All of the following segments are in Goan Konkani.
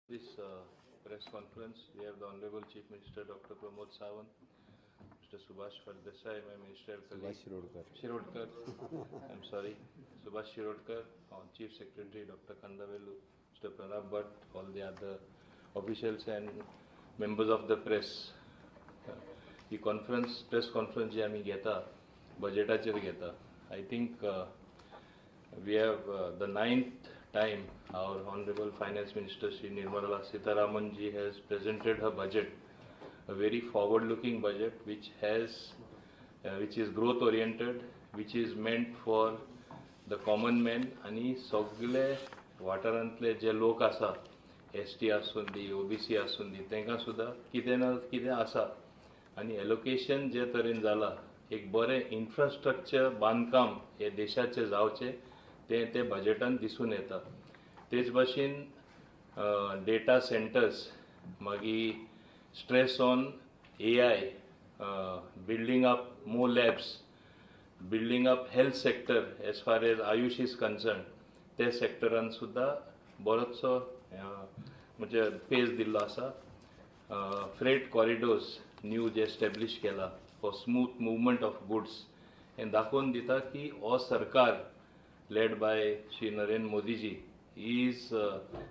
This press conference, we have the Honorable Chief Minister Dr. Pramod Sawant, Mr. Subhash Fardesai, my ministerial colleague. Subhash Shirodkar. Shirodkar, I'm sorry, Subhash Shirodkar, Chief Secretary Dr. Kandavelu, Mr. Pranab Bhatt, all the other officials and members of the press. He conference, press conference जी आमी घेता, बजेटाचेर घेता. I think we have the 9th time our Honorable Finance Minister Shri Nirmala Sitharaman ji has presented her budget, a very forward-looking budget which is growth oriented, which is meant for the common man. आनी सगळे वाठारांतले जे लोक आसा, एस टी आसूं दी, ओबीसी आसूं दी, तांकां सुद्दां कितें ना कितें आसा. आनी एलोकेशन जे तरेन जाला, एक बरें इन्फ्रास्ट्रक्चर बांदकाम हे देशाचें जावचें तें ते बजेटान दिसून येता. तेच भाशेन डेटा सेंटर्स, मागीर stress on AI, building up more labs, building up health sector as far as AYUSH is concern, ते सेक्टरान सुद्दां बरोचसो म्हणजे पेज दिल्लो आसा. फ्रेट कॉरिडोर्स न्यू जे एस्टेब्लीश केला for smooth movement of goods, हें दाखोवन दिता की हो सरकार led by Shri Narendra Modi ji is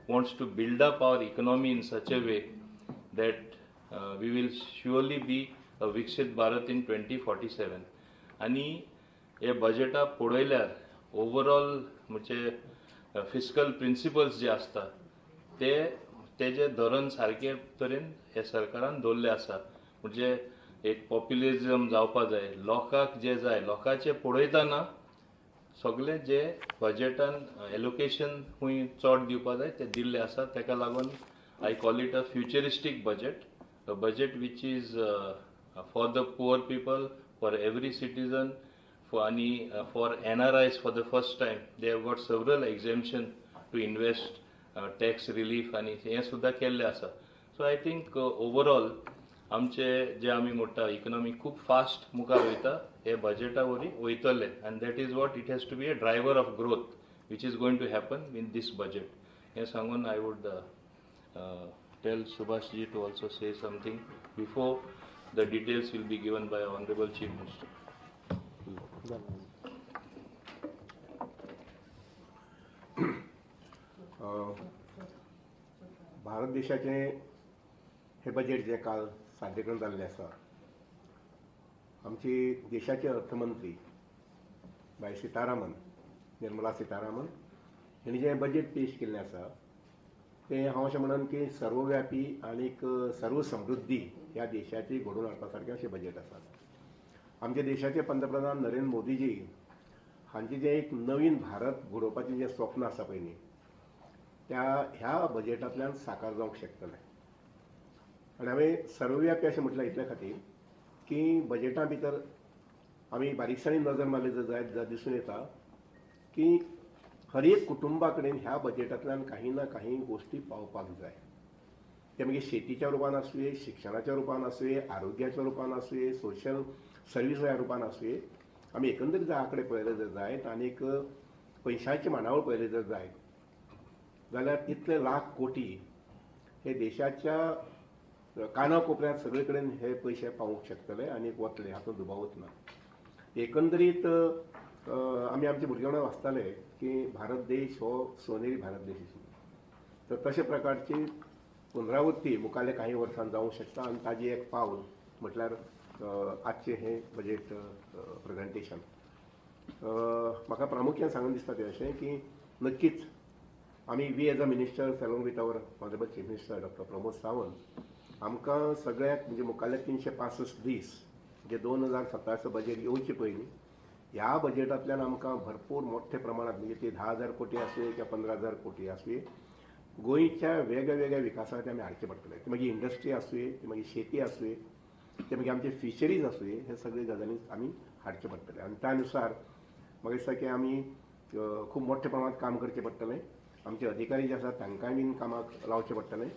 wants to build up our economy in such a way that we will surely be a Viksit Bharat in 2047. आनी हे बजेटा पळयल्यार ओवरऑल म्हणजे फिस्कल प्रिंसिपल्स जे आसता ते तेजे धोरण सारके तरेन हे सरकारान दवरले आसा. म्हणजे एक पॉप्युलिझम जावपा जाय, लोकांक जे जाय लोकांचे पळयतना सगळे जे बजेटान एलोकेशन खूंय चड दिवपा जाय ते दिल्ले आसा. ताका लागून I call it a futuristic budget, a budget which is for the poor people, for every citizen, for आनी for NRIs. For the first time they have got several exemption to invest, tax relief आनी हें सुद्दां केल्लें आसा. सो I think overall आमचे जे आमी म्हणटा इकॉनॉमी खूब फास्ट मुखार वयता, हे बजेटा वरवीं वयतले आनी that is what it has to be a driver of growth which is going to happen in this budget. हें सांगून I would tell Subhash ji to also say something before the details will be given by Honorable Chief Minister. Bharat देशाचें हें बजेट जें काल सादरीकरण जाल्लें आसा, आमची देशाचे अर्थमंत्री बाय सीतारामन, निर्मला सीतारामन हेणी जें बजेट पेश केल्लें आसा तें हांव अशें म्हणन की सर्वव्यापी आनीक सर्वसमृद्धी ह्या देशाची घडोवन हाडपा सारकें अशें बजेट आसा. आमच्या देशाचे पंतप्रधान नरेंद्र मोदीजी हांचें जें एक नवीन भारत घडोवपाचें जें स्वप्न आसा पळय न्ही, त्या ह्या बजेटांतल्यान साकार जावंक शकतलें. आनी हांवें सर्वव्यापी अशें म्हटलें इतल्या खातीर की बजेटा भितर आमी बारीकसाणेन नजर मारली जर जायत जाल्यार दिसून येता की हर एक कुटुंबा कडेन ह्या बजेटांतल्यान काही ना काही गोश्टी पावपाक जाय. ते मागीर शेतीच्या रुपान आसुये, शिक्षणाच्या रुपान आसुये, आरोग्याच्या रुपान आसुये, सोशल सर्विसाच्या रुपान आसुये. आमी एकंदरीत जर आंकडे पळयले जर जायत आनीक पयशांची मांडावळ पळयली जर जायत जाल्यार इतले लाख कोटी हे देशाच्या काना कोपऱ्यांत सगळे कडेन हे पयशे पावूंक शकतले आनी वतले, हातूंत दुबावच ना. एकंदरीत आमी आमच्या भुरगेपणांत वाचताले की भारत देश हो सोनेरी भारत देश आशिल्लो, तर तशे प्रकारची पुनरावृत्ती मुखारल्या काही वर्सांत जावंक शकता आनी ताजी एक पावल म्हटल्यार आजचें हें बजेट प्रेजेंटेशन. म्हाका प्रामुख्यान सांगून दिसता तें अशें की नक्कीच आमी we as a ministers along with our honourable chief minister doctor Pramod Sawant आमकां सगळ्याक म्हणजे मुखारले 365 दीस जे 2017 बजेट येवचे पयलीं ह्या बजेटांतल्यान आमकां भरपूर मोठ्या प्रमाणांत म्हणजे ती 10,000 कोटी आसुये किंवा 15,000 कोटी आसुये गोंयच्या वेगळ्या वेगळ्या विकासा खातीर आमी हाडचे पडटले. ती मागीर इंडस्ट्री आसुये, ती मागीर शेती आसुये, ते मागीर आमचे फिशरीज आसुये, हे सगळे गजाली आमी हाडचे पडटले. आनी त्या नुसार म्हाका दिसता की आमी खूब मोठ्या प्रमाणांत काम करचें पडटलें. आमचे अधिकारी जे आसात तांकांय बीन कामाक लावचें पडटलें.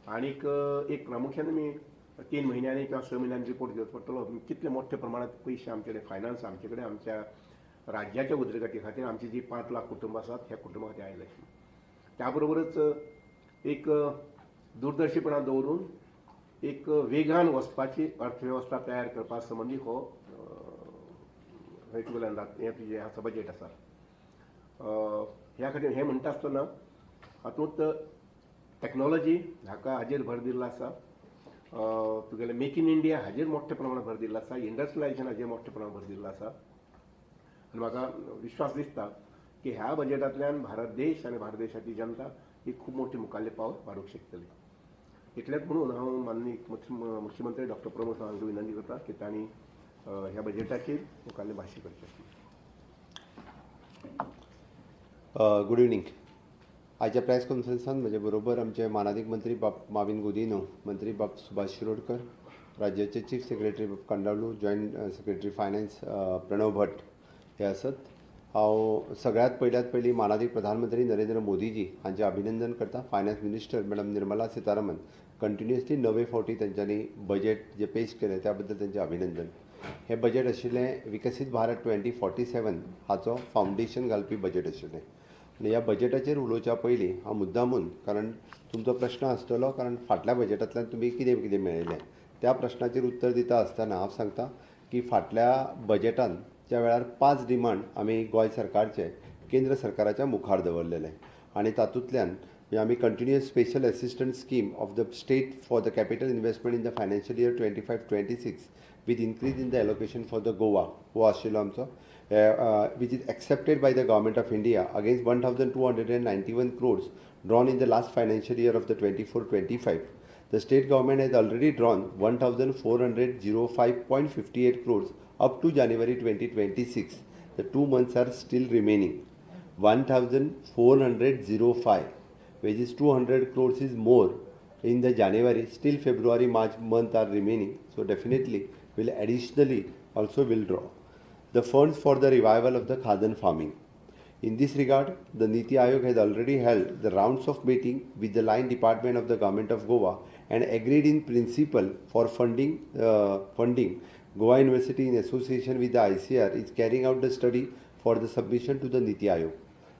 आनीक एक प्रामुख्यान आमी 3 म्हयन्यांनी किंवा 6 म्हयन्यांनी रिपोर्ट घेवचो पडटलो कितले मोठ्या प्रमाणांत पयशे आमचे कडेन फायनान्स आमचे कडेन आमच्या राज्याच्या उदरगती खातीर आमची जी 5 लाख कुटुंबां आसात ह्या कुटुंबां खातीर आयले. त्या बरोबरच एक दूरदर्शीपणा दवरून एक वेगान वचपाची अर्थवेवस्था तयार करपा संबंदी हो हे तुगेलें अंदाज हें तुजें आसा बजेट आसा. ह्या खातीर हें म्हणटा आसतना हातूंत टॅक्नोलॉजी हाका हाजेर भर दिल्लो आसा, तुगेलें मेक इन इंडिया हाजेर मोठ्या प्रमाणात भर दिल्लो आसा, इंडस्ट्रियलायजेशन हाजेर मोठ्या प्रमाणात भर दिल्लो आसा. आनी म्हाका विश्वास दिसता की ह्या बजेटांतल्यान भारत देश आनी भारत देशाची जनता ही खूब मोठी मुखाल्ले पावल मारूंक शकतली. इतलेंच म्हणून हांव माननीय मुख्यमंत्री डॉक्टर प्रमोद सावंत हांकां विनंती करता की तांणी ह्या बजेटाचेर मुखाल्लें भाश्य करचें. Good evening. आयच्या प्रेस कॉन्फरन्सान म्हजे बरोबर आमचे मानादीक मंत्री बाब माविन गुदिन्हो, मंत्री बाब सुभाष शिरोडकर, राज्याचे चीफ सेक्रेटरी बाब कंडावलू, जॉयंट सेक्रेटरी फायनान्स प्रणव भट हे आसत. हांव सगळ्यांत पयल्यात पयलीं मानादीक प्रधानमंत्री नरेंद्र मोदीजी हांचें अभिनंदन करता. Finance minister madam Nirmala Sitharaman continuously णवे फावटी तेंच्यांनी बजेट जें पेश केलें त्या बद्दल तेंचें अभिनंदन. हें बजेट आशिल्लें विकसीत भारत 2047 हाचो फावंडेशन घालपी बजेट आशिल्लें. आनी ह्या बजेटाचेर उलोवच्या पयलीं हांव मुद्दामून, कारण तुमचो प्रश्न आसतलो, कारण फाटल्या बजेटांतल्यान तुमी कितें कितें मेळयलें, त्या प्रश्नाचेर उत्तर दिता आसतना हांव सांगता की फाटल्या बजेटांतच्या वेळार 5 डिमांड आमी गोंय सरकारचे केंद्र सरकाराच्या मुखार दवरलेले आनी तातूंतल्यान म्हणजे आमी continuous special assistance scheme of the state for the capital investment in the financial year 25-26 with increase in the allocation for the Goa हो आशिल्लो आमचो, which is accepted by the government of India against 1,291 crores drawn in the last financial year of the 24-25. The state government has already drawn 1,405.58 crores up to January 2026. The 2 months are still remaining. 1,405, which is 200 crores is more in the January. Still February, March month are remaining. So definitely will additionally also will draw the funds for the revival of the Khazan farming. In this regard, the Niti Aayog has already held the rounds of meeting with the line department of the government of Goa and agreed in principle for funding. Funding. Goa University in association with the ICAR is carrying out the study for the submission to the Niti Aayog.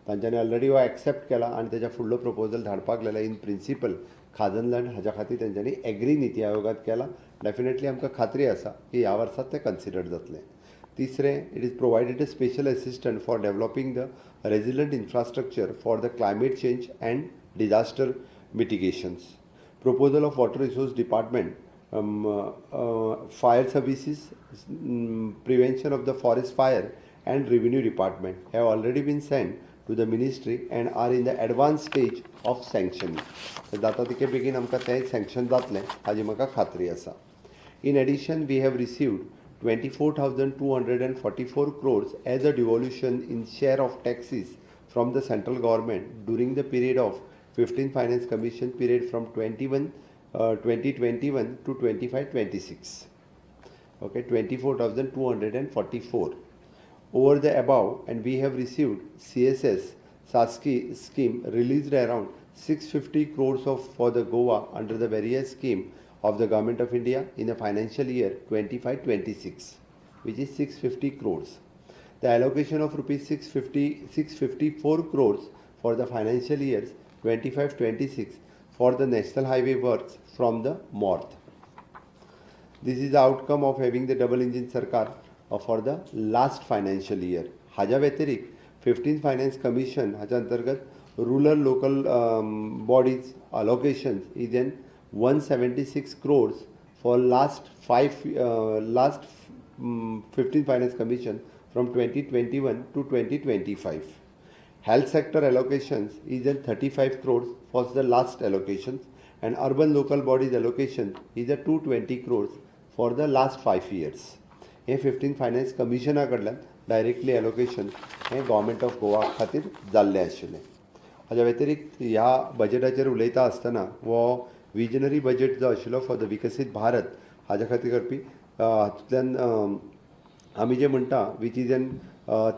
तांच्यांनी ऑलरेडी हो एक्सेप्ट केला आनी तेच्या फुडलो प्रपोजल धाडपाक लागला. इन प्रिंसिपल खाजन लँड हाज्या खातीर तेंच्यांनी एग्री निती आयोगात केला. डेफिनेटली आमकां खात्री आसा की ह्या वर्सात तें कन्सिडर जातलें. तिसरें, it is provided a special assistant for developing the resilient infrastructure for the climate change and disaster mitigations. Proposal of Water Resource Department, Fire Services, Prevention of the Forest Fire and Revenue Department have already been sent to the ministry and are in the advanced stage of sanctioning. तर जाता तितके बेगीन आमकां तें सँक्शन जातलें हाजी म्हाका खात्री आसा. In addition, we have received 24,244 crores as a devolution in share of taxes from the central government during the period of 15 Finance Commission period from 2021 to 25-26. Okay, 24,244. Over the above, and we have received CSS Saski scheme released around 650 crores of for the Goa under the various scheme of the government of India in the financial year 25-26, which is 650 crores. The allocation of rupees 650, 654 crores for the financial years 25-26 for the national highway works from the MoRTH. This is the outcome of having the double engine sarkar for the last financial year. हाज्या व्यतिरिक्त फिफ्टीन फायनान्स कमिशन हाच्या अंतर्गत rural local bodies allocations is an 176 crores for last 15 Finance Commission from 2021 to 2025. Health sector allocations is at 35 crores for the last allocations and urban local bodies allocation is at 220 crores for the last 5 years. हे फिफ्टीन फायनान्स कमिशना कडल्यान डायरेक्टली एलोकेशन हें गव्हर्मेंट ऑफ गोवा खातीर जाल्लें आशिल्लें. हाज्या व्यतिरिक्त ह्या बजेटाचेर उलयता आसतना हो विजनरी बजेट जो आशिल्लो फॉर the विकसीत भारत हाज्या खातीर करपी, हातूंतल्यान आमी जे म्हणटा which is N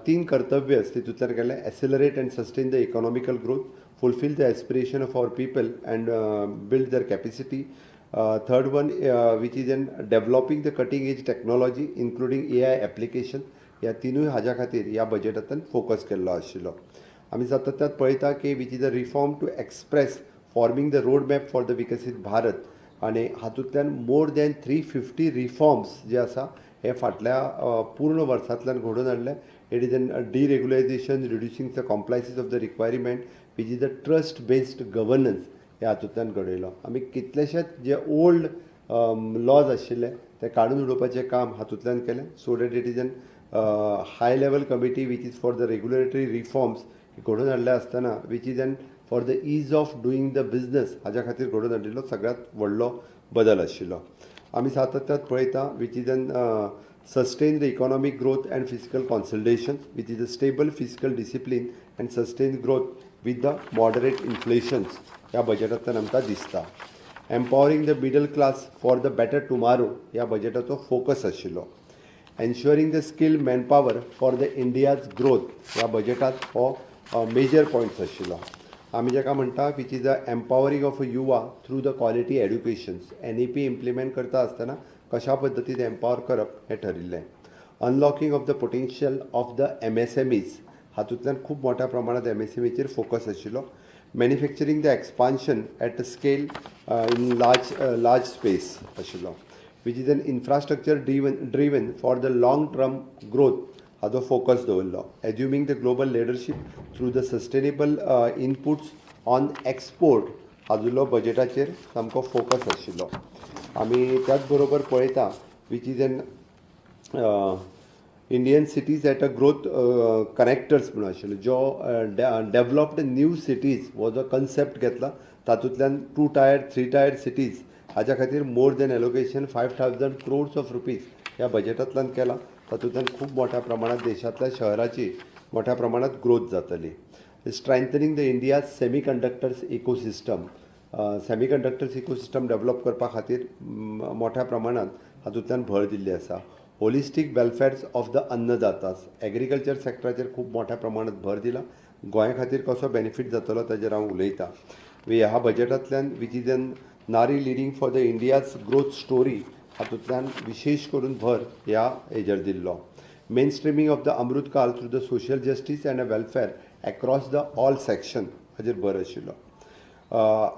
तीन कर्तव्य तितूंतल्यान केलें: accelerate and sustain the economical growth, fulfill the aspiration of our people and build their capacity. Third one, which is in developing the cutting edge technology including AI application. ह्या तिनूय हाज्या खातीर ह्या बजेटांतल्यान फोकस केल्लो आशिल्लो. आमी सातत्यात पळयता की which is a reform to express forming the road map for the Viksit Bharat आनी हातूंतल्यान more than 350 reforms जे आसा हे फाटल्या पूर्ण वर्सांतल्यान घडोवन हाडले. It is an deregularisation, reducing the compliances of the requirement, which is the trust based governance हे हातूंतल्यान घडयलो. आमी कितलेशेच जे ओल्ड लॉज आशिल्ले ते काडून उडोवपाचें काम हातूंतल्यान केलें, so that it is an high level committee which is for the regulatory reforms घडोवन हाडले आसतना, which is an for the ease of doing the business हाज्या खातीर घडोवन हाडिल्लो सगळ्यांत व्हडलो बदल आशिल्लो. आमी सातत्यात पळयता, which is an sustain the economic growth and fiscal consolidation, which is a stable fiscal discipline and sustain growth with the moderate inflations ह्या बजेटांतल्यान आमकां दिसता. Empowering the middle class for the better tomorrow ह्या बजेटाचो फोकस आशिल्लो. Ensuring the skill manpower for the India's growth ह्या बजेटात हो मेजर पॉयंट्स आशिल्लो. आमी जाका म्हणटा, which is a empowering of Yuva through the quality educations, NEP implement करता आसतना कशा पद्दतीन एम्पावर करप हें ठरिल्लें. Unlocking of the potential of the MSMEs हातूंतल्यान खूब मोठ्या प्रमाणात एमएसएमईचेर फोकस आशिल्लो. Manufacturing the expansion at scale in large space आशिल्लो, which is an infrastructure driven for the long term growth हाजो फोकस दवरलो. Assuming the global leadership through the sustainable inputs on export हाजो बजेटाचेर सामको फोकस आशिल्लो. आमी त्याच बरोबर पळयता, which is an Indian cities at a growth connectors म्हणून आशिल्लो, जो डेव्हलप्ड न्यू सिटीज हो जो कन्सेप्ट घेतला, तातूंतल्यान two tier, three tier cities हाज्या खातीर more than allocation 5,000 crores of rupees ह्या बजेटांतल्यान केला. तातूंतल्यान खूब मोठ्या प्रमाणात देशांतल्या शहराची मोठ्या प्रमाणात ग्रोथ जातली. Strengthening the India semiconductors ecosystem, semiconductors ecosystem develop करपा खातीर मोठ्या प्रमाणात हातूंतल्यान भर दिल्ली आसा. Holistic welfares of the अन्नदातास, agriculture सेक्टराचेर खूब मोठ्या प्रमाणात भर दिला. गोंया खातीर कसो बेनिफीट जातलो ताजेर हांव उलयतां. ह्या बजेटांतल्यान, which is an Nari leading for the India's growth story हातूंतल्यान विशेश करून भर ह्या हेजेर दिल्लो. Mainstreaming of the Amrit Kaal through the social justice and a welfare across the all section हाजेर भर आशिल्लो.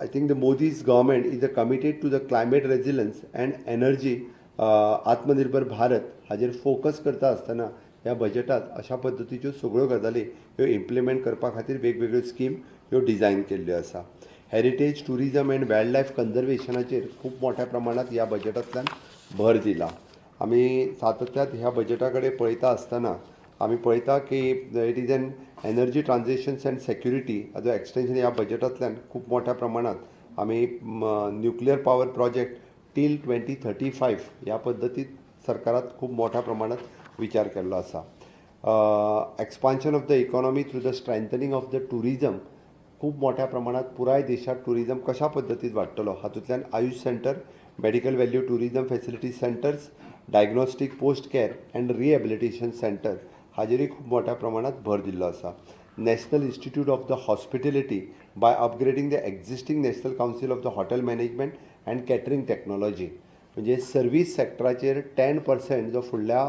I think the Modi's government is a committed to the climate resilience and energy आत्मनिर्भर भारत हाजेर फोकस करता आसतना ह्या बजेटात अशा पद्दतीच्यो सगळ्यो गजाली ह्यो इम्प्लिमेंट करपा खातीर वेगवेगळ्यो स्कीम ह्यो डिजायन केल्ल्यो आसा. Heritage tourism and wild life कन्जर्वेशनाचेर खूब मोठ्या प्रमाणात ह्या बजेटांतल्यान भर दिला. आमी सातत्यात ह्या बजेटा कडेन पळयता आसतना आमी पळयता की it is an energy transitions and security हाजो एक्सटेंशन ह्या बजेटांतल्यान खूब मोठ्या प्रमाणात आमी nuclear power project till 2035 ह्या पद्दतीत सरकारात खूब मोठ्या प्रमाणात विचार केल्लो आसा. Expansion of the economy through the strengthening of the tourism, खूब मोठ्या प्रमाणात पुराय देशात टुरिजम कशा पद्दतीन वाडटलो हातूंतल्यान AYUSH centre, medical value tourism facility centres, diagnostic post care and rehabilitation centre हाजेरूय खूब मोठ्या प्रमाणात भर दिल्लो आसा. National Institute of the Hospitality by upgrading the existing National Council of the Hotel Management and Catering Technology, म्हणजे सर्वीस सेक्टराचेर 10% जो फुडल्या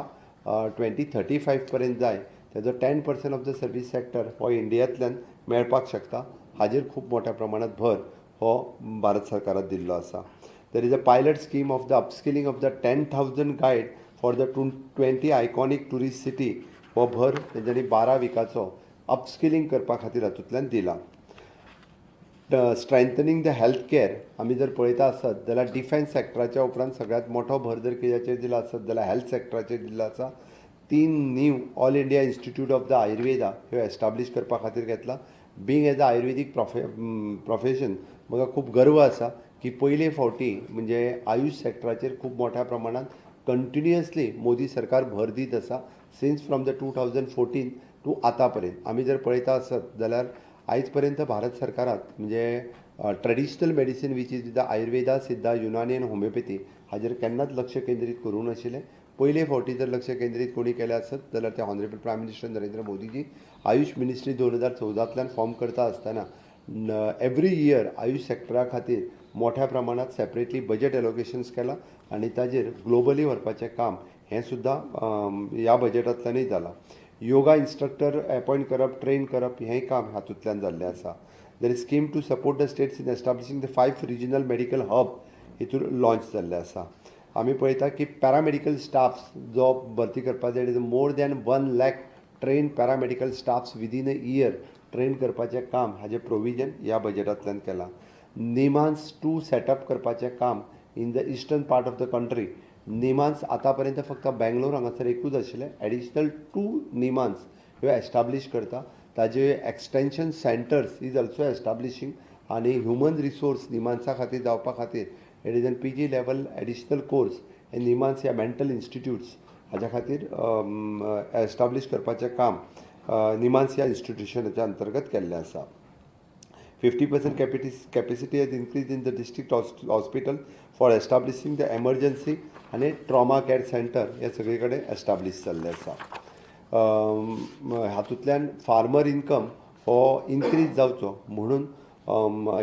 2035 पर्यंत जाय, तेजो 10% of the service sector हो इंडियांतल्यान मेळपाक शकता, हाजेर खूब मोठ्या प्रमाणात भर हो भारत सरकारान दिल्लो आसा. There is a pilot scheme of the upskilling of the 10,000 guide for the 20 iconic tourist city हो भर तेंच्यांनी 12 विकाचो अपस्किलींग करपा खातीर हातूंतल्यान दिला. स्ट्रेंथनींग the health care आमी जर पळयता आसत जाल्यार डिफेन्स सेक्टराच्या उपरांत सगळ्यांत मोठो भर जर कित्याचेर दिला आसत जाल्यार हेल्थ सेक्टराचेर दिल्लो आसा. तीन new All India Institute of the Ayurveda ह्यो एस्टाब्लीश करपा खातीर घेतला. Being as a Ayurvedic profession म्हाका खूब गर्व आसा की पयले फावटी म्हणजे आयुश सेक्टराचेर खूब मोठ्या प्रमाणात कंटिन्युअसली मोदी सरकार भर दीत आसा since from the 2014 to आतां पर्यंत. आमी जर पळयता आसत जाल्यार आयज पर्यंत भारत सरकारात म्हणजे traditional medicine, which is the Ayurveda, Siddha, Unani आनी होमिओपॅथी हाजेर केन्नाच लक्ष केंद्रीत करूंक नाशिल्लें. पयले फावटी जर लक्ष केंद्रीत कोणी केलें आसत जाल्यार ते honourable prime minister Narendra Modiji. Ayush ministry 2014तल्यान फॉर्म करता आसतना एवरी इयर आयुश सेक्टरा खातीर मोठ्या प्रमाणात सेपरेटली बजेट एलोकेशन्स केलां आनी ताजेर ग्लोबली व्हरपाचें काम हें सुद्दां ह्या बजेटांतल्यानूय जालां. योगा इन्स्ट्रक्टर एपॉयंट करप, ट्रेन करप हेंय काम हातूंतल्यान जाल्लें आसा. There is scheme to support the states in establishing the five regional medical hub हितून लॉन्च जाल्लें आसा. आमी पळयता की पॅरामेडिकल स्टाफ्स जो भरती करपाक जाय, it is more than 1 lakh trained paramedical staffs within a year train करपाचें काम हाजें प्रोविजन ह्या बजेटांतल्यान केलां. निमान्स टू सेटअप करपाचें काम in the eastern part of the country. NIMHANS आतां पर्यंत फक्त बेंगलोर हांगासर एकूच आशिल्लें. एडिशनल टू निमान्स ह्यो एस्टाब्लीश करता. ताजे extension centers is also establishing आनी ह्युमन रिसोर्स निमान्सा खातीर जावपा खातीर it is an PG level additional course हे निमान्स या मेंटल इन्स्टिट्यूट्स हाज्या खातीर एस्टाब्लीश करपाचें काम निमान्स ह्या इन्स्टिट्युशनाच्या अंतर्गत केल्लें आसा. 50% capacity has increased in the district hospital for establishing the emergency आनी ट्रॉमा केअर सेंटर हे सगळे कडेन एस्टाब्लीश जाल्लें आसा. हातूंतल्यान फार्मर इनकम हो इनक्रीज जावचो म्हणून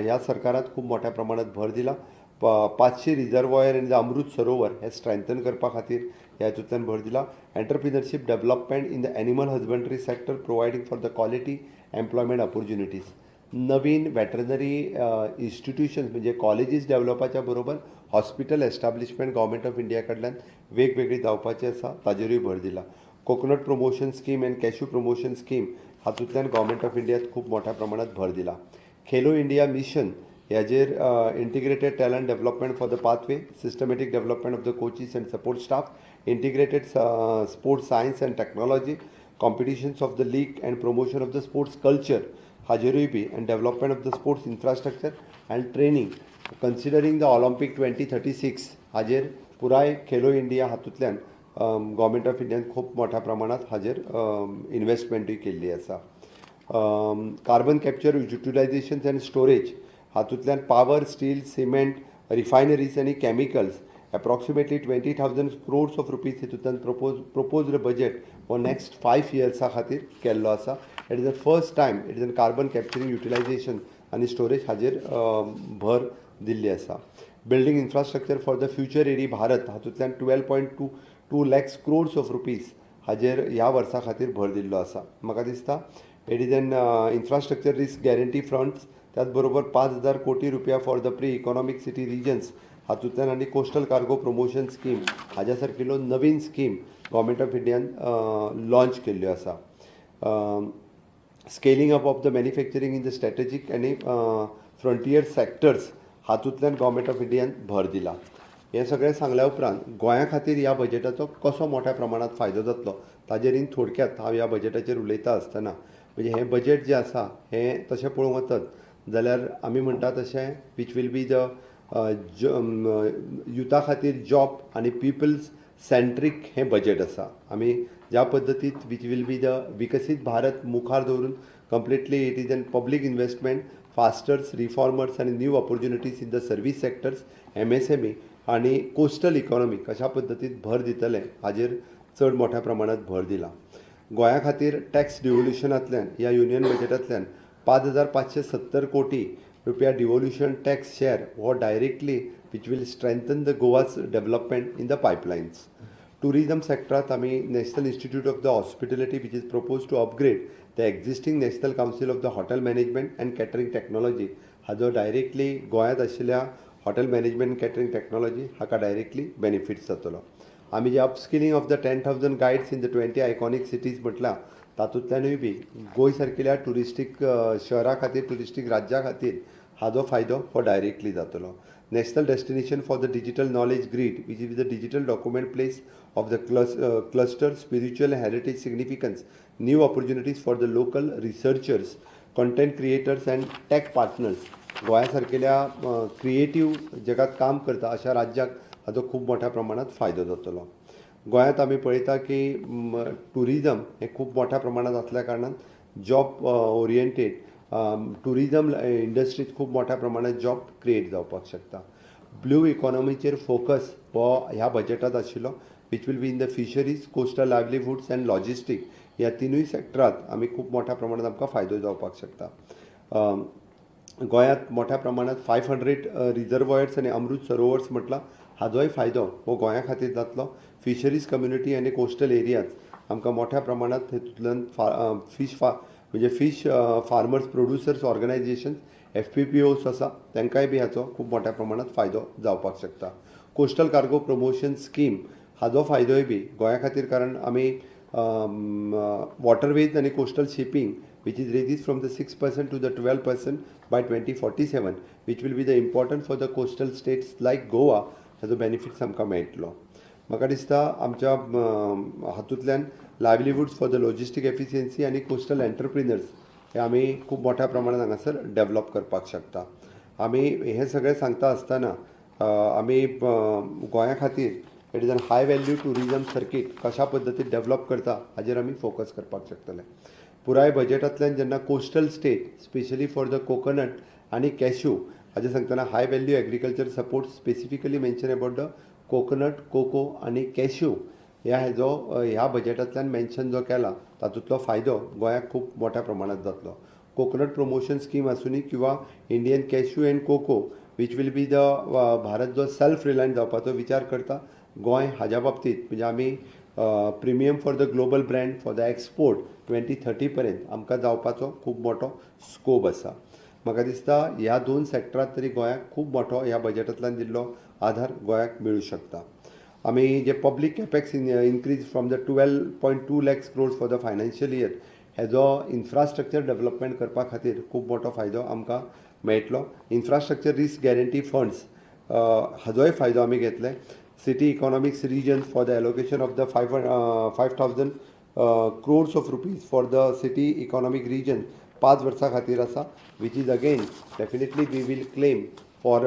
ह्या सरकारान खूब मोठ्या प्रमाणात भर दिला. 500 रिजर्वॉयर आनी अमृत सरोवर हे स्ट्रेंथन करपा खातीर ह्या हितूंतल्यान भर दिला. Entrepreneurship development in the animal husbandry sector, providing for the quality employment opportunities. Naveen veterinary institutions म्हणजे कॉलेजीस डेवलपाच्या बरोबर hospital establishment government of India कडल्यान वेगवेगळी जावपाची आसा, ताजेरूय भर दिला. Coconut promotion scheme and cashew promotion scheme हातूंतल्यान गव्हर्मेंट ऑफ इंडियात खूब मोठ्या प्रमाणात भर दिला. खेलो इंडिया मिशन ह्याजेर integrated talent development for the pathway, systematic development of the coaches and support staff, integrated sports science and technology, competitions of the league and promotion of the sports culture हाजेरूय B and development of the sports infrastructure and training considering the Olympic 2036 हाजेर पुराय खेलो इंडिया हातूंतल्यान गव्हर्मेंट ऑफ इंडियान खूब मोठ्या प्रमाणात हाजेर इन्वेस्टमेंटूय केल्ली आसा. Carbon capture, utilization and storage हातूंतल्यान पॉवर, स्टील, सिमेंट, रिफायनरीज आनी chemicals approximately 20,000 crores of rupees हितूंतल्यान proposed budget for next 5 इयर्सा खातीर केल्लो आसा. It is the first time it is an carbon capturing, utilization आनी स्टोरेज हाजेर भर दिल्ली आसा. Building infrastructure for the future ready Bharat हातूंतल्यान 12.22 lakhs crores of rupees हाजेर ह्या वर्सा खातीर भर दिल्लो आसा. म्हाका दिसता it is an infrastructure risk guarantee funds, त्याच बरोबर 5,000 कोटी रुपया for the pre economic city regions हातूंतल्यान आनी कोस्टल कार्गो प्रमोशन स्कीम हाज्या सारकिल्लो नवीन स्कीम गव्हर्मेंट ऑफ इंडियान लॉंच केल्ल्यो आसा. Scaling up of the manufacturing in the strategic आनी फ्रंटियर सेक्टर्स हातूंतल्यान गव्हर्मेंट ऑफ इंडियान भर दिला. हें सगळें सांगल्या उपरांत गोंया खातीर ह्या बजेटाचो कसो मोठ्या प्रमाणात फायदो जातलो ताजेर इन थोडक्यात हांव ह्या बजेटाचेर उलयता आसतना, म्हणजे हें बजेट जें आसा हें तशें पळोवंक वचत जाल्यार आमी म्हणटा तशें which will be the युथा खातीर जॉब आनी पिपल्स सेंट्रीक हें बजेट आसा. आमी ज्या पद्दतीत which will be the विकसीत भारत मुखार दवरून completely it is an public investment, faster reformers आनी new opportunities in the service sectors, MSME आनी कोस्टल इकॉनॉमी कशा पद्दतीन भर दितले हाजेर चड मोठ्या प्रमाणात भर दिला. गोंया खातीर टॅक्स डिवोल्युशनांतल्यान ह्या युनियन बजेटांतल्यान 5,570 कोटी रुपया डिवोल्युशन टॅक्स शेअर हो directly which will strengthen the Goa's development in the pipelines. Tourism सेक्टरात आमी National Institute of the Hospitality, which is propose to upgrade the existing National Council of the Hotel Management and Catering Technology, हाजो डायरेक्टली गोंयांत आशिल्ल्या हॉटेल मॅनेजमेंट कॅटरींग टॅक्नॉलॉजी हाका डायरेक्टली बेनिफीट जातलो. आमी जे upskilling of the 10,000 guides in the 20 iconic cities म्हटलां, तातूंतल्यानूय बी गोंय सारकिल्या ट्युरिस्टीक शहरा खातीर, ट्युरिस्टीक राज्या खातीर हाजो फायदो हो डायरेक्टली जातलो. National destination for the digital knowledge grid, which is the digital document place of the cluster, spiritual heritage significance, new opportunities for the local researchers, content creators and tech partners. गोंया सारकेल्या क्रिएटीव जगात काम करता अशा राज्याक हाजो खूब मोठ्या प्रमाणात फायदो जातलो. गोंयांत आमी पळयता की ट्युरिजम हें खूब मोठ्या प्रमाणात आसल्या कारणान जॉब ओरिएंटेड ट्युरिजम इंडस्ट्रीत खूब मोठ्या प्रमाणात जॉब क्रिएट जावपाक शकता. ब्लू इकॉनॉमीचेर फोकस हो ह्या बजेटांत आशिल्लो, which will be in the fisheries, coastal livelihoods and logistic. ह्या तिनूय सेक्टरांत आमी खूब मोठ्या प्रमाणात आमकां फायदो जावपाक शकता. गोंयांत मोठ्या प्रमाणात 500 रिजर्वॉयर्स आनी अमृत सरोवर्स म्हटलां, हाजोय फायदो हो गोंया खातीर जातलो. फिशरीज कम्युनिटी आनी कोस्टल एरियाज आमकां मोठ्या प्रमाणात हेतूंतल्यान फा फीश फा म्हणजे fish farmers producers organization FPPOs आसा तांकांय बी हाचो खूब मोठ्या प्रमाणात फायदो जावपाक शकता. कोस्टल कार्गो प्रमोशन स्कीम हाजो फायदोय बी गोंया खातीर, कारण आमी वॉटरवेज आनी coastal shipping which is raised from the 6% to the 12% by 2047, which will be the important for the coastal states like Goa. हाजो बेनिफिट्स आमकां मेळटलो. म्हाका दिसता आमच्या हातूंतल्यान livelihoods for the logistic efficiency आनी कोस्टल एंटरप्रिनर्स हे आमी खूब मोठ्या प्रमाणात हांगासर डेवलप करपाक शकता. आमी हें सगळें सांगता आसतना आमी गोंया खातीर it is an high value tourism circuit कशा पद्दतीन डेवलप करता हाजेर आमी फोकस करपाक शकतले. पुराय बजेटांतल्यान जेन्ना coastal state specially for the coconut आनी कॅश्यू हाजें सांगतना high value agriculture support specifically mention about the coconut, cocoa आनी कॅश्यू ह्या हेजो ह्या बजेटांतल्यान मेन्शन जो केला तातूंतलो फायदो गोंयाक खूब मोठ्या प्रमाणात जातलो. कोकोनट प्रमोशन स्कीम आसुनी किंवा Indian cashew and cocoa which will be the Bharat जो सेल्फ रिलायंट जावपाचो विचार करता, गोंय हाज्या बाबतींत म्हणजे आमी premium for the global brand for the export 2030 पर्यंत आमकां जावपाचो खूब मोठो स्कोप आसा. म्हाका दिसता ह्या दोन सॅक्टरांत तरी गोंयाक खूब मोठो ह्या बजेटांतल्यान दिल्लो आधार गोंयाक मेळूं शकता. आमी जे public capex increase from the 12.2 lakhs crores for the financial year हेजो इन्फ्रास्ट्रक्चर डेवलपमेंट करपा खातीर खूब मोठो फायदो आमकां मेळटलो. इन्फ्रास्ट्रक्चर रिस्क गॅरंटी फंड्स हाजोय फायदो आमी घेतले. City economics region for the allocation of the 5,000 crores of rupees for the city economic region 5 वर्सां खातीर आसा, which is again definitely we will claim for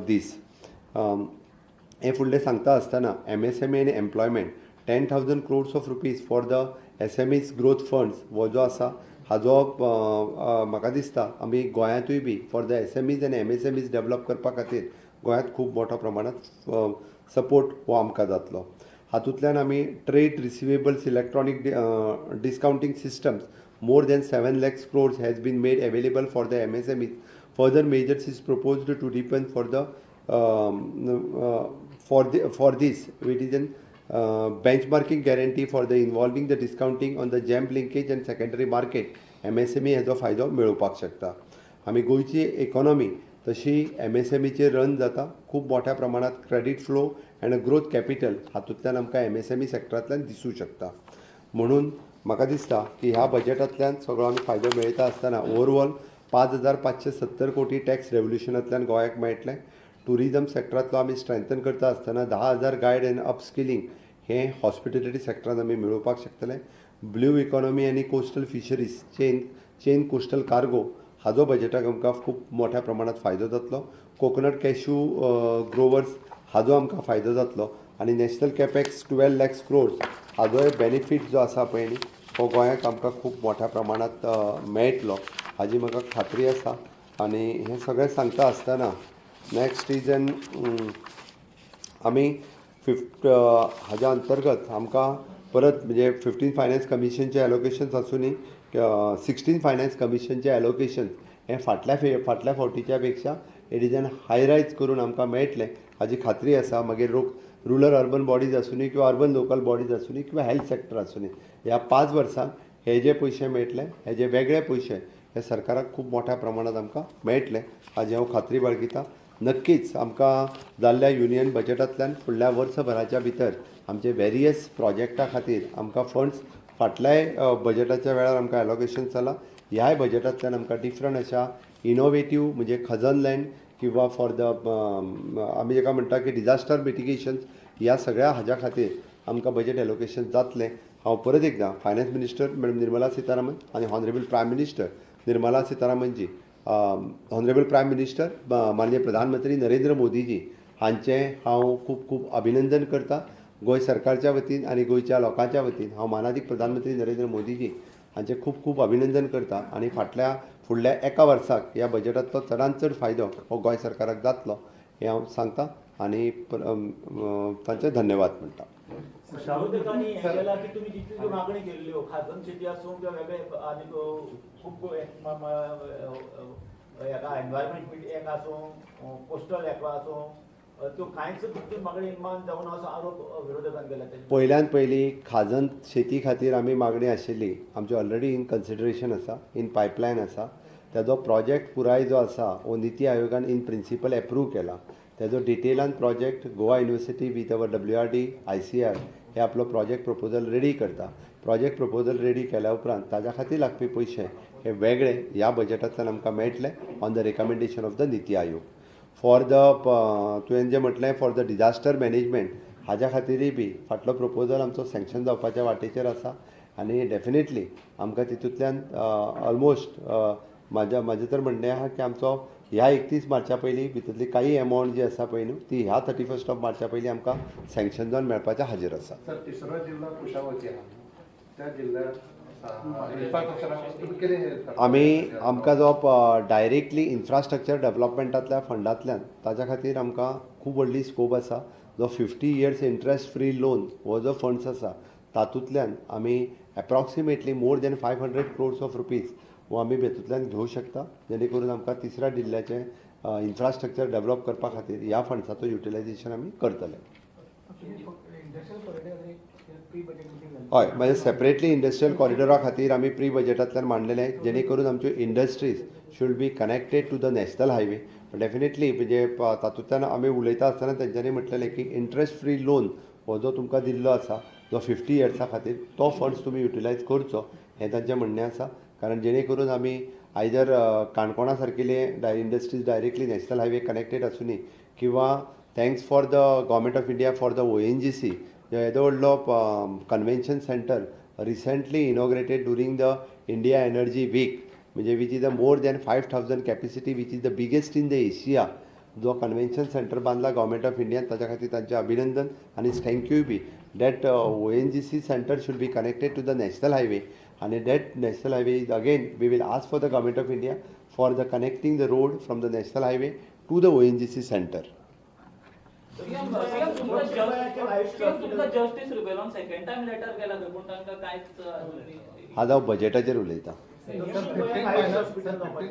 this. हें फुडलें सांगता आसतना MSME आनी employment, 10,000 crores of rupees for the SMEs growth funds हो जो आसा हाजो म्हाका दिसता आमी गोंयांतूय बी for the SMEs आनी एमएसएमईज डेवलप करपा खातीर गोंयांत खूब मोठ्या प्रमाणात सपोर्ट हो आमकां जातलो. हातूंतल्यान आमी trade receivables electronic discounting systems more than 7 lakhs crores has been made available for the MSMEs. Further measures is proposed to deepen for this, it is an benchmarking guarantee for the involving the discounting on the GeM linkage and secondary market. MSME हेजो फायदो मेळोवपाक शकता. आमी गोंयची इकॉनॉमी तशी एमएसएमईचेर रन जाता. खूब मोठ्या प्रमाणात credit flow and growth capital हातूंतल्यान आमकां एमएसएमई सेक्टरांतल्यान दिसूं शकता. म्हणून म्हाका दिसता की ह्या बजेटांतल्यान सगळो आमी फायदो मेळयता आसतना ओवरऑल 5,570 कोटी टॅक्स रेव्होल्युशनांतल्यान गोंयाक मेळटलें. ट्युरिजम सेक्टरांतलो आमी स्ट्रेंथन करता आसतना 10,000 गायड एंड अपस्किलींग हें हॉस्पिटेलिटी सेक्टरान आमी मेळोवपाक शकतले. ब्ल्यू इकॉनॉमी आनी coastal fisheries chain coastal cargo हाजो बजेटाक आमकां खूब मोठ्या प्रमाणात फायदो जातलो. कोकोनट कॅश्यू ग्रोवर्स हाजो आमकां फायदो जातलो आनी national capex 12 lakhs crores हाजोय benefit जो आसा पळय न्ही हो गोंयाक आमकां खूब मोठ्या प्रमाणात मेळटलो हाजी म्हाका खात्री आसा. आनी हें सगळें सांगता आसतना नॅक्स्ट is an आमी फिफ्ट हाज्या अंतर्गत आमकां परत म्हणजे 15 फायनान्स कमिशनचे एलोकेशन्स आसुनी, 16 फायनान्स कमिशनचे एलोकेशन हें फाटल्या फावटीच्या पेक्षा it is an high rise करून आमकां मेळटलें हाजी खात्री आसा. मागीर रुरल अर्बन बॉडीज आसुनी किंवा अर्बन लोकल बॉडीज आसुनी किंवा हेल्थ सेक्टर आसुनी, ह्या 5 वर्सांक हे जे पयशे मेळटले हे जे वेगळे पयशे हे सरकाराक खूब मोठ्या प्रमाणात आमकां मेळटले हाजी हांव खात्री बाळगितां. नक्कीच आमकां जाल्ल्या युनियन बजेटांतल्यान फुडल्या वर्सभराच्या भितर आमचे वेरियस प्रोजेक्टा खातीर आमकां फंड्स फाटल्याय बजेटाच्या वेळार आमकां एलोकेशन जालां. ह्याय बजेटांतल्यान आमकां डिफरंट अशा इनोवेटीव म्हणजे खजन लँड किंवा फॉर the आमी जेका म्हणटा की डिजास्टर मिटिगेशन ह्या सगळ्या हाज्या खातीर आमकां बजेट एलोकेशन जातलें. हांव परत एकदां finance minister madam Nirmala Sitharaman आनी honourable prime minister Nirmala सीतारामनजी, honourable prime minister माननीय प्रधानमंत्री नरेंद्र मोदीजी हांचें हांव खूब खूब अभिनंदन करता. गोंय सरकारच्या वतीन आनी गोंयच्या लोकांच्या वतीन हांव मानादीक प्रधानमंत्री नरेंद्र मोदीजी हांचें खूब खूब अभिनंदन करता आनी फाटल्या फुडल्या एका वर्साक ह्या बजेटांतलो चडांत चड फायदो हो गोंय सरकाराक जातलो हें हांव सांगता आनी तांचे धन्यवाद म्हणटा. विरोधकांनी हें केलां की तुमी जितली मागणी केल्ल्यो खाजन शेती आसूं किंवा वेगळे आनी खूब हेका एनवायरमेंट एक आसूं, कोस्टल हेका आसूं, त्यो कांयच ती मागणी मान जावन असो आरोप विरोधकान केला. पयल्यान पयलीं खाजन शेती खातीर आमी मागणी आशिल्ली आमची ऑलरेडी इन कन्सिडरेशन आसा, इन पायपलायन आसा. तेजो प्रोजेक्ट पुराय जो आसा हो निती आयोगान इन प्रिंसिपल एप्रूव केला. तेजो डिटेलान project Goa University with our WRD, ICAR हे आपलो प्रोजेक्ट प्रपोजल रेडी करता. प्रोजेक्ट प्रपोजल रेडी केल्या उपरांत ताज्या खातीर लागपी पयशे हे वेगळे ह्या बजेटांतल्यान आमकां मेळटले on the recommendation of the NITI Aayog. For the तुवें जें म्हटलें फॉर the disaster management, हाज्या खातीरय बी फाटलो प्रपोजल आमचो सँक्शन जावपाच्या वाटेचेर आसा आनी डेफिनेटली आमकां तितूंतल्यान ऑलमोस्ट म्हाजें तर म्हणणें आहा की आमचो ह्या 31 मार्चा पयलीं भितरली काही एमावंट जी आसा पळय न्हू ती ह्या 31 ऑफ मार्चा पयलीं आमकां सँक्शन जावन मेळपाचें हाजेर आसा. सर, तिसरो जिल्हा कुशावती आहा, त्या जिल्ह्यात इन्फ्रास्ट्रक्चर तुम्ही कितें? आमी आमकां जो डायरेक्टली इन्फ्रास्ट्रक्चर डेवलपमेंटांतल्या फंडांतल्यान ताच्या खातीर आमकां खूब व्हडली स्कोप आसा. जो 50 इयर्स इंट्रस्ट फ्री लोन हो जो फंड्स आसा तातूंतल्यान आमी approximately more than 500 crores of rupees हो आमी हेतूंतल्यान घेवंक शकता, जेणे करून आमकां तिसऱ्या जिल्ल्याचें इन्फ्रास्ट्रक्चर डेवलप करपा खातीर ह्या फंड्साचो युटिलायझेशन आमी करतले. हय, म्हणजे सेपरेटली इंडस्ट्रियल कॉरिडोरा खातीर आमी प्री बजेटांतल्यान मांडलेलें, जेणे करून आमच्यो industries should be connected to the national highway. Definitely म्हणजे तातूंतल्यान आमी उलयता आसतना तेंच्यांनी म्हटलेलें की इंट्रस्ट फ्री लोन हो जो तुमकां दिल्लो आसा जो 50 इयर्सा खातीर तो फंड्स तुमी युटिलायज करचो हें तांचें म्हणणें आसा. कारण जेणे करून आमी आयदर काणकोणा सारकिले industries directly national highway connected आसुनी किंवा thanks for the Government of India for the ONGC येदो व्हडलो convention centre recently inaugurated during the India Energy Week, म्हणजे which is a more than 5000 capacity, which is the biggest in the Asia, जो कन्व्हेन्शन सेंटर बांदला गव्हर्मेंट ऑफ इंडियान, ताच्या खातीर तांचें अभिनंदन आनी thank you B. That ONGC centre should be connected to the national highway आनी that national highway is again we will ask for the Government of India for the connecting the road from the national highway to the ONGC centre. CM, तुमकां जस्टीस रिबेलोन सेकंड टायम लेटर केला खंय, पूण तांकां कांयच अजून आज हांव बजेटाचेर उलयतां. 15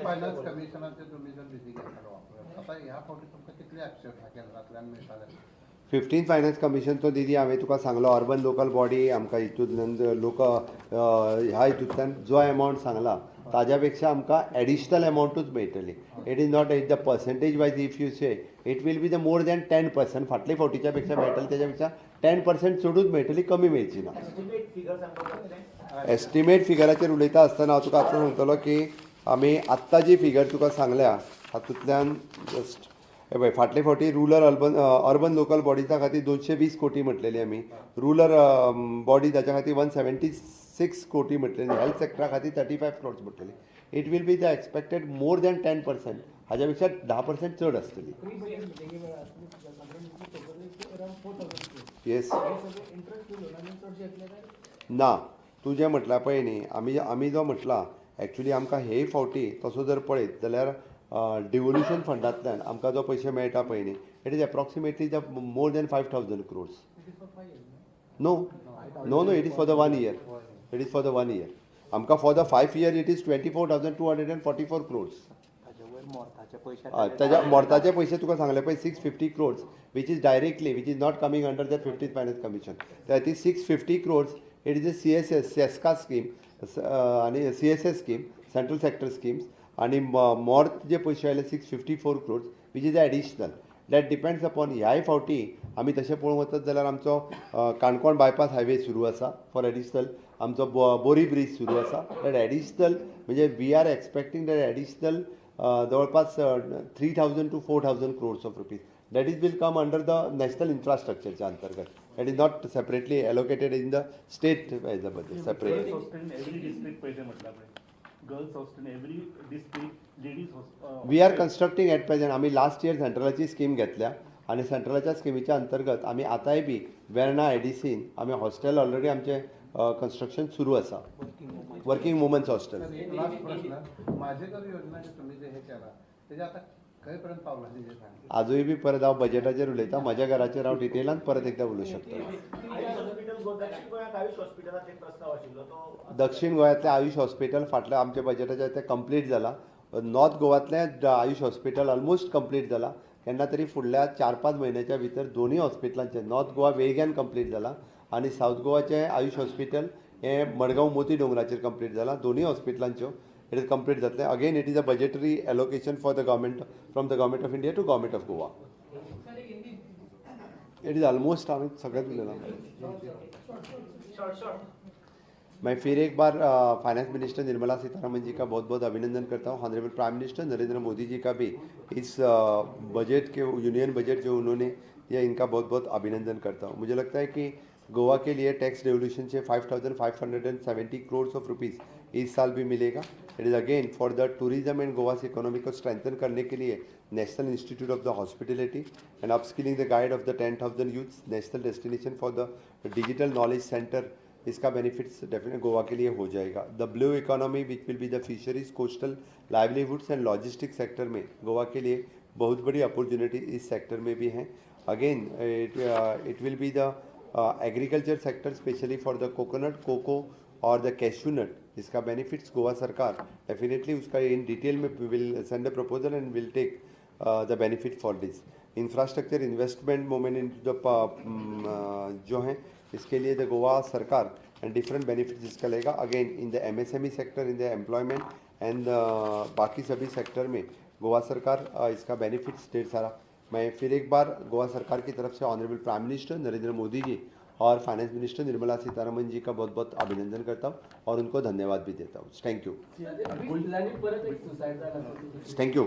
फायनान्स कमिशनाचे तुम्ही जर निधी घेतलो वापर, आता ह्या फावटी तुमकां कितले ऍक्शन ह्या केंद्रांतल्यान मेळटाले? 15 फायनान्स कमिशनचो निधी हांवें तुका सांगलो, अर्बन लोकल बॉडी आमकां हितूंतल्यान लोक ह्या हितूंतल्यान जो एमावंट सांगला ताज्या पेक्षा आमकां एडिशनल एमावंटूच मेळटली. It is not it the percentage wise, if you say, it will be the more than 10%. फाटले फावटीच्या पेक्षा मेळटली तेज्या पेक्षा 10% चडूच मेळटली, कमी मेळची ना. एस्टिमेट फिगर सांगपाक जातलें? एस्टिमेट फिगराचेर उलयता आसतना हांव तुका आतां सांगतलो की आमी आत्तां जी फिगर तुका सांगल्या हातूंतल्यान जस्ट हे पळय, फाटले फावटी रुरल अर्बन लोकल बॉडिजा खातीर 220 कोटी म्हटलेली आमी, रुरल बॉडी ताच्या खातीर 176 कोटी म्हटलेली, हेल्थ सेक्टरा खातीर 35 crores म्हटलेली. It will be the expected more than 10%, हाज्या पेक्षा 10% चड आसतली. प्री बजेट मिटिंगे वेळार तुमी सादारण अरावंड 4000 क्रोर्स येस. हे सगळे इंट्रस्ट फ्री लोनांनी चडशे येतले काय? ना, तूं जें म्हटलां पळय न्ही, आमी जो म्हटलां एक्चुली आमकां हे फावटी तसो जर पळयत जाल्यार डिवोल्युशन फंडांतल्यान आमकां जो पयशे मेळटा पळय न्ही, it is approximately the more than 5000 crores. It is for 5 years? No, it is for the one year. It is for the one year. आमकां for the 5 year it is 24,244 crores. हय, ताज्या मोर्ताचे पयशे तुका सांगले पळय, 650 crores, which is directly, which is not coming under the 15th Finance Commission. त्या ती 650 crores, it is a CSS CESCA scheme आनी CSS scheme, central sector schemes, आनी मोर्त जे पयशे आयले 654 crores, which is additional, that depends upon. ह्याय फावटी आमी तशें पळोवंक वचत जाल्यार आमचो काणकोण बायपास हायवे सुरू आसा, फॉर एडिशनल आमचो बोरी ब्रीज सुरू आसा, that additional म्हणजे we are expecting that additional जवळपास 3000 to 4000 crores of rupees that is will come under the national इन्फ्रास्ट्रक्चरच्या अंतर्गत. That is not separately allocated in the state as a budget separately. Girls hostel in every district पयशे म्हटला पळय, girls hostel in every district, ladies. We are constructing at present. आमी लास्ट इयर सेंट्रलाची स्कीम घेतल्या आनी सेंट्रलाच्या स्किमीच्या अंतर्गत आमी आतांय बी वेर्णा एडिसीन आमी हॉस्टेल ऑलरेडी आमचें कन्स्ट्रक्शन सुरू आसा, वर्किंग वुमन्स हॉस्टेल. तर एक लास्ट प्रश्न, माझे घर योजना जे तुम्ही जे हे केला त्याच्या आता खंय पर्यंत पावला ते जे सांग. आजूय बी परत हांव बजेटाचेर उलयतां. म्हज्या घराचेर हांव डिटेलान परत एकदां उलोवंक शकता. आयुष हॉस्पिटल, दक्षिण गोंयांत आयुष हॉस्पिटलात एक प्रस्ताव आशिल्लो तो? दक्षिण गोंयांतलें आयुष हॉस्पिटल फाटल्या आमच्या बजेटाचेर तें कंप्लीट जाला. नॉर्थ गोवांतलें आयुष हॉस्पिटल ऑलमोस्ट कंप्लीट जाला. केन्ना तरी फुडल्या 4-5 म्हयन्याच्या भितर दोनूय हॉस्पिटलांचे, नॉर्थ गोवा वेळग्यान कंप्लीट जाला आनी सावथ गोवाचें आयुश हॉस्पिटल हें मडगांव मोती दोंगराचेर कंप्लीट जाला. दोनूय हॉस्पिटलांच्यो it is complete जातलें. Again, it is a budgetary allocation for the government, from the Government of India to Government of Goa. It is almost हांवें सगळेंच उलयलां. मैं फिर एक bar finance minister Nirmala Sitharaman ji का बहुत बहुत अभिनंदन करता हूँ. Honourable prime minister Narendra Modi ji का भी इस बजट के, यूनियन बजट जो उन्होंने दिया, इनका बहुत बहुत अभिनंदन करता हूँ. मुझे लगता है कि गोवा के लिए tax devolution Se 5,570 crores of rupees इस साल भी मिलेगा. It is again for the tourism and Goa economy को स्ट्रेंथन करने के लिए National Institute of the Hospitality and upskilling the guide of the 10,000 youths, national destination for the digital knowledge centre, इसका बेनिफिट्स डेफिनेट गोवा के लिए हो जाएगा. The blue economy, which will be the fisheries, coastal livelihoods and logistic sector में गोवा के लिए बहुत बड़ी अपॉर्चुनिटी इस सेक्टर में भी है. Again, it will be the agriculture sector, specially for the coconut, cocoa Aur the cashew nut. इसका बेनिफिट्स गोवा सरकार डेफिनेटली उसका इन डिटेल में will send a proposal and will take the benefit for this infrastructure investment movement in the जो है, इसके लिए the Goa सरकार एंड डिफरेंट बेनिफिट्स इसका लेगा. Again, in the MSME sector, in the employment and बाकी सभी सेक्टर में गोवा सरकार इसका बेनिफिट्स ढेर सारा. मैं फिर एक बार गोवा सरकार की तरफ से honourable prime minister Narendra Modi ji और फाइनेंस मिनिस्टर निर्मला सीतारमन जी का बहुत बहुत अभिनंदन करता हूँ और उनको धन्यवाद भी देता हूँ. Thank you. परत एक सुसायड जाला. Thank you.